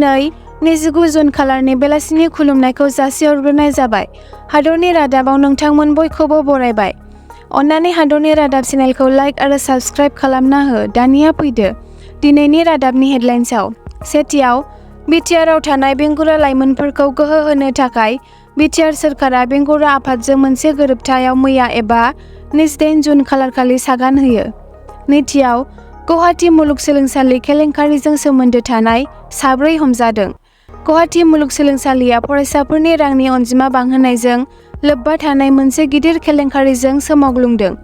दिनै 29 जुन खालारनि बेलासिनि खुलुमनायखौ जासिहरग्रोनाय जाबाय। हादरनि रादाबाव नोंथांमोन बयखौबो बरायबाय। अन्नानै हादरनि रादाब चेनेलखौ लाइक आरो साबस्क्राइब खालामना हो। दानिया फैदो दिनैनि रादाबनि हेडलाइन्सआव। सेथियाव, बिटिआरआव थानाय बेंगुरा लाइमोनफोरखौ गोहो होनो थाखाय बिटिआर सोरखारा बेंगुरा आफादजों मोनसे गोरोबथायाव मैया एबा 28 जुन खालारखालि सागान होयो। नैथियाव, गुवाहाटी मुलुगसोलोंसालि केलेंकारिजों सोमोन्दो थानाय 4 हमजादों। गुवाहाटी मुलुगसोलोंसालिया फरायसाफोरनि रांनि अनजिमा बांहोनायजों लोब्बा थानाय मोनसे गिदिर केलेंकारिजों सोमावग्लुंदों।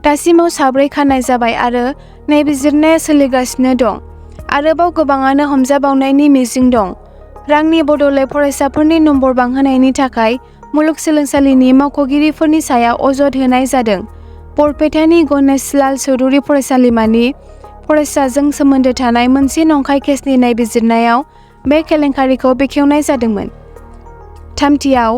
दासिमाव 4 खानाय जाबाय आरो नायबिजिरनाया सोलिगासिनो दं। आरोबाव गोबाङानो हमजाबावनायनि मिजिं दं। रांनि बदलै फरायसाफोरनि नम्बर बांहोनायनि थाखाय मुलुगसोलोंसालिनि मावख'गिरिफोरनि सायाव अजद होनाय जादों। बरपेटानि गणेश लाल चौधुरी फरायसालिमानि फरायसाजों सोमोन्दो थानाय मोनसे नंखाय केसनि नायबिजिरनायाव बे केलेंकारिखौ बेखेवनाय जादोंमोन। थामथियाव,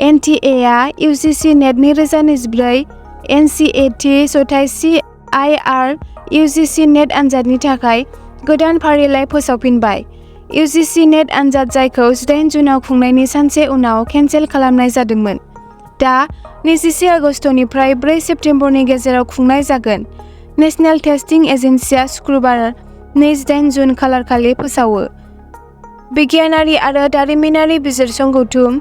एनटिएआ इउजिसि नेट 2024 एनसिएटि जथाइ CIR इउजिसि नेट आनजादनि थाखाय गोदान फारिलाइ फोसावफिनबाय। इउजिसि नेट आनजाद जायखौ 18 जुनाव खुंनायनि सानसे उनाव केनसेल खालामनाय जादोंमोन, दा 21 आगस्तनिफ्राय 4 सेप्तेम्बरनि गेजेराव खुंनाय जागोन। नेशनेल टेस्टिं एजेन्सिया शुक्रबार 28 जुन खालारखालि फोसावो। बिगियानारि आरो दारिमिनारि बिजिरसं गौथुम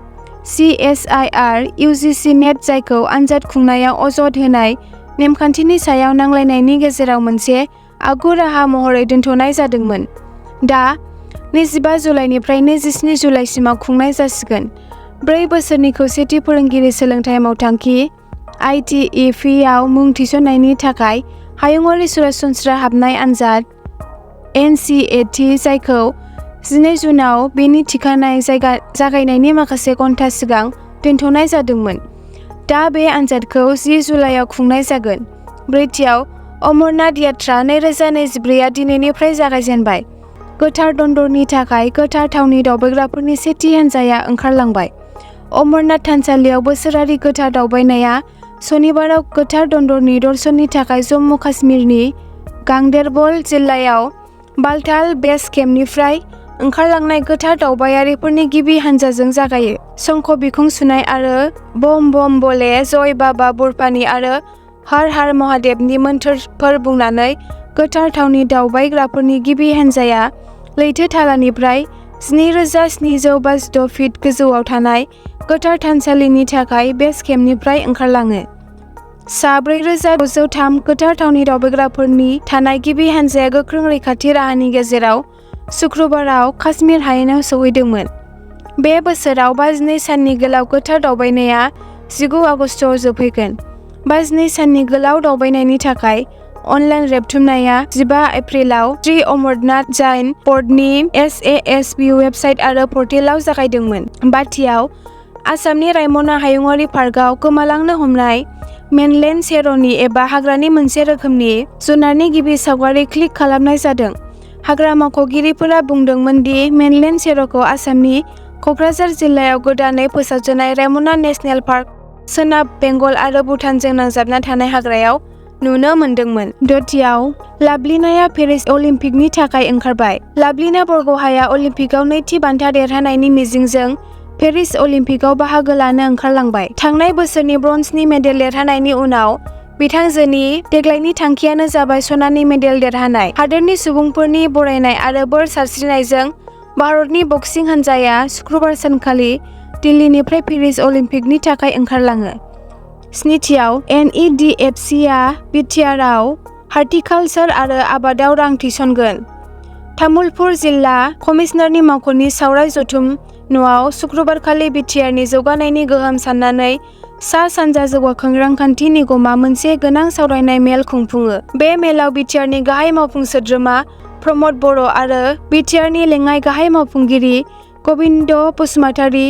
CSIR इउजिसि नेट जायखौ आनजाद खुंनायाव अजद होनाय नेमखान्थिनि सायाव नांलायनायनि गेजेराव मोनसे आगु राहा महरै दोनथ'नाय जादोंमोन, दा 25 जुलाइनिफ्राय 27 जुलाइसिमाव खुंनाय जासिगोन। 4 बोसोरनि खौसेथि फोरोंगिरि सोलोंथाइ मावथांखि ITEP आव मुं थिसननायनि थाखाय हायुंआरि सरासनस्रा हाबनाय आनजाद NCET जायखौ 12 जुनाव बेनि थिखानाय जागायनायनि माखासे घन्टा सिगां दोनथ'नाय जादोंमोन, दा बे आनजादखौ 10 जुलाइआव खुंनाय जागोन। ब्रैथियाव, अमरनाथ यात्रा 2024 आ दिनैनिफ्राय जागायजेनबाय। गोथार दन्दरनि थाखाय गोथार थावनि दावबायग्राफोरनि सेथि हान्जाया ओंखारलांबाय। अमरनाथ थानसालियाव बोसोरारि गोथार दावबायनाया सनिबाराव गोथार दन्दरनि दर्शननि थाखाय जम्मु काश्मीरनि गांदेरबल जिल्लायाव बालटाल बेस केम्पनिफ्राय ओंखारलांनाय गोथार दावबायारिफोरनि गिबि हान्जाजों जागायो। शंख बिखुं सुनाय आरो बम बम बले जय बाबा बुरपानि आरो हर हर महादेवनि मोन्थोरफोर बुंनानै गोथार थावनि दावबायग्राफोरनि गिबि हान्जाया लैथो थालानिफ्राय 9756 फिट गोजौआव थानाय गोथार थानसालिनि थाखाय बेस केम्पनिफ्राय ओंखारलाङो। सा 4603 गोथार थावनि दावबायग्राफोरनि थानाय गिबि हान्जाया गोख्रों रैखाथि राहानि गेजेराव शुक्रबाराव काश्मीर हायेनाव सौहैदोंमोन। बे बोसोराव 52 साननि गोलाव गोथार दावबायनाया 19 आगस्तआव जोबहैगोन। 52 साननि गोलाव दावबायनायनि थाखाय अनलाइन रेबथुमनाया 15 एप्रिलाव श्री अमरनाथ जाइन बर्डनि SASB वेबसाइट आरो पर्टेलाव जागायदोंमोन। बाथियाव, आसामनि रायमना हायुङारि पार्कआव गोमालांनो हमनाय मेनलेन्ड शेरनी एबा हाग्रानि मोनसे रोखोमनि जुनारनि गिबि सावगारि क्लिक खालामनाय जादों। हाग्रा मावख'गिरिफोरा बुंदोंमोन दि मेनलेन्ड शेरखौ आसामनि क'क्राझार जिल्लायाव गोदानै फोसावजानाय रायमना नेशनेल पार्क, सोनाब बेंगल आरो भुटानजों नांजाबना थानाय हाग्रायाव नुनो मोनदोंमोन। दथियाव, लाभलिनाया पेरिस अलिम्पिकनि थाखाय ओंखारबाय। लाभलिना बरग'हाया अलिम्पिकआव नैथि बान्था देरहानायनि मिजिंजों पेरिस अलिम्पिकआव बाहागो लानो ओंखारलांबाय। थांनाय बोसोरनि ब्रन्जनि मेडेल देरहानायनि उनाव बिथांजोनि देग्लायनि थांखियानो जाबाय सनानि मेडेल देरहानाय। हादोरनि सुबुंफोरनि बरायनाय आरो बोर सारस्रिनायजों भारतनि बक्सिं हान्जाया शुक्रबार सानखालि दिल्लीनिफ्राय पेरिस अलिम्पिकनि थाखाय ओंखारलाङो। स्निथियाव, NEDFC आ बिटिआरआव हर्टिकालचार आरो आबादाव रां थिसनगोन। तामुलपुर जिल्ला कमिशनारनि मावख'नि सावराय जथुम न'आव शुक्रबारखालि बिटिआरनि जौगानायनि गोहोम साननानै सा-सानजा जौगाखां रांखान्थि निगमआ मोनसे गोनां सावरायनाय मेल खुंफुङो। बे मेलाव बिटिआरनि गाहाय मावफुं सोद्रोमा प्रमद बर' आरो बिटिआरनि लेङाइ गाहाय मावफुंगिरि गबिन्द बसुमतारी,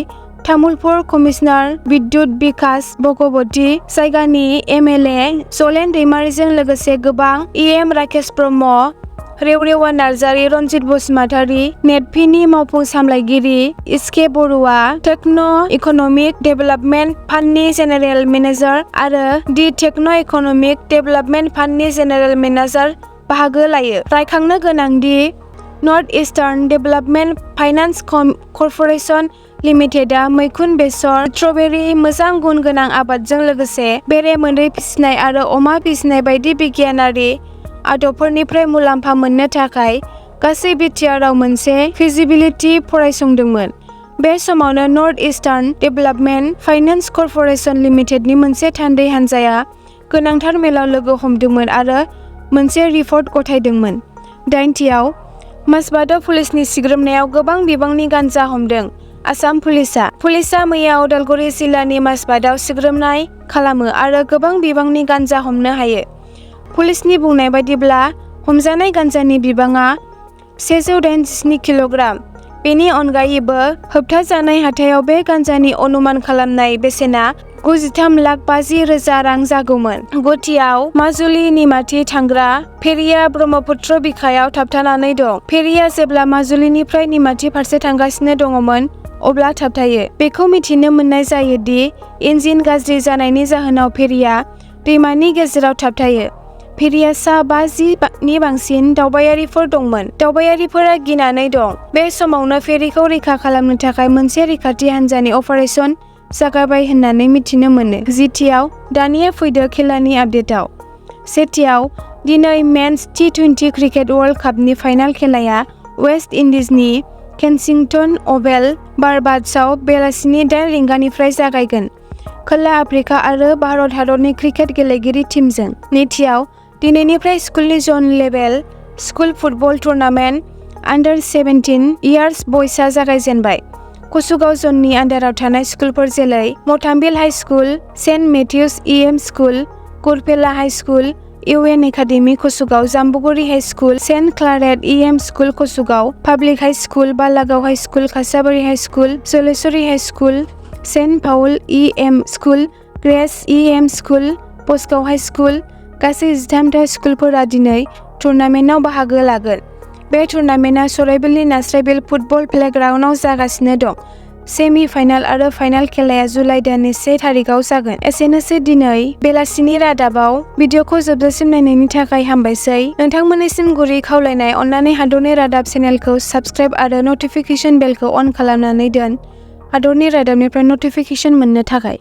तामुलपुर कमिशनार बिद्युत बिकास भगवती, जायगानि MLA जलेन दैमारिजों लोगोसे गोबां EM राकेश ब्रह्म, रेवरेवा नार्जारी, रनजित बसुमतारी, नेटफिनि मावफुं सामलायगिरि Isake Baruah, techno' economic development फान्डनि जेनेरेल मेनेजार आरो दि टेक्न' इक'नमिक डेभेलपमेन्ट फान्डनि जेनेरेल मेनेजार बाहागो लायो। रायखांनो गोनांदि north eastern development finance corporation लिमिटेडआ मैखुन, बेसर, स्ट्रबेरी मोजां गुन गोनां आबादजों लोगोसे बेरे मोदै फिसिनाय आरो अमा फिसिनाय बायदि बिगियानारि आदबफोरनिफ्राय मुलाम्फा मोननो थाखाय गासै बिटिआरआव मोनसे फिजिबिलिटि फरायसंदोंमोन। बे समावनो north eastern development finance corporation लिमिटेडनि मोनसे थान्दै हान्जाया गोनांथार मेलाव लोगो हमदोंमोन आरो मोनसे रिपर्ट गथायदोंमोन। 8थियाव मासबादआव पुलिसनि सिग्रोमनायाव गोबां बिबांनि गान्जा हमदों। आसाम पुलिसआ मैया उदालगुरि जिल्लानि मासबादआव सिग्रोमनाय खालामो आरो गोबां बिबांनि गान्जा हमनो हायो। पुलिसनि बुंनाय बायदिब्ला हमजानाय गान्जानि बिबाङा 187 किल'ग्राम। बेनि अनगायैबो होबथाजानाय हाथायाव बे गान्जानि अनुमान खालामनाय बेसेना 93,50,000 रां जागौमोन। 9थियाव माजुलि निमाथि थांग्रा फेरिया ब्रह्मपुत्र बिखायाव थाबथानानै दं। फेरिया जेब्ला माजुलिनिफ्राय निमाथि फारसे थांगासिनो दङमोन अब्ला थाबथायो। बेखौ मिथिनो मोननाय जायो दि इन्जिन गाज्रि जानायनि जाहोनाव फेरिया दैमानि गेजेराव थाबथायो। फेरिया सा 50 नि बांसिन दावबायारिफोर दंमोन। दावबायारिफोरा गिनानै दं। बे समावनो फेरिखौ रैखा खालामनो थाखाय मोनसे रैखाथि हान्जानि अपारेसन जागायबाय होननानै मिथिनो मोनो। 10थियाव दानिया फैदो खेलानि आपडेटआव। 1थियाव दिनै मेन्स T20 क्रिकेट वर्ल्ड कापनि फाइनाल खेलाया वेस्ट इंडिजनि केनसिंटन अभेल बारबाडसआव बेलासिनि 8 रिंगानिफ्राय जागायगोन। खोला आफ्रिका आरो भारत हादरनि क्रिकेट गेलेगिरि टीमजों। 2थियाव दिनैनिफ्राय स्कुलनि zone level school football tournament under 17 years बयसआ जागायजेनबाय। कसुगाव जननि आन्डाराव थानाय स्कुलफोर जेरै Mathambil high school, saint Matthews EM school, Kurpela high school, UN academy Kachugaon, Jambuguri high school, saint Claret EM school Kachugaon, public high school, Balagaon high school, Kasabari high school, Jaleswari high school, saint Paul EM school, Grace EM school, Paskao high school, गासै 13टा स्कुलफोरा दिनै टुर्नामेन्टआव बाहागो लागोन। बे टुर्नामेन्टआ सराइबिलनि नास्राइबिल football प्लेग्राउन्डआव जागासिनो दं। सेमि final आरो final खेलाया जुलाइ दाननि 1 थारिखआव जागोन। एसेनोसै दिनै बेलासिनि रादाबाव। भिडिअखौ जोबजासिम नायनायनि थाखाय हामबायसै। नोंथांमोननिसिम गुरै खावलायनाय, अन्नानै हादरनि रादाब चेनेलखौ साबस्क्राइब आरो नटिफिकेशन बेलखौ अन खालामनानै दोन हादरनि रादाबनिफ्राय नटिफिकेशन मोननो थाखाय।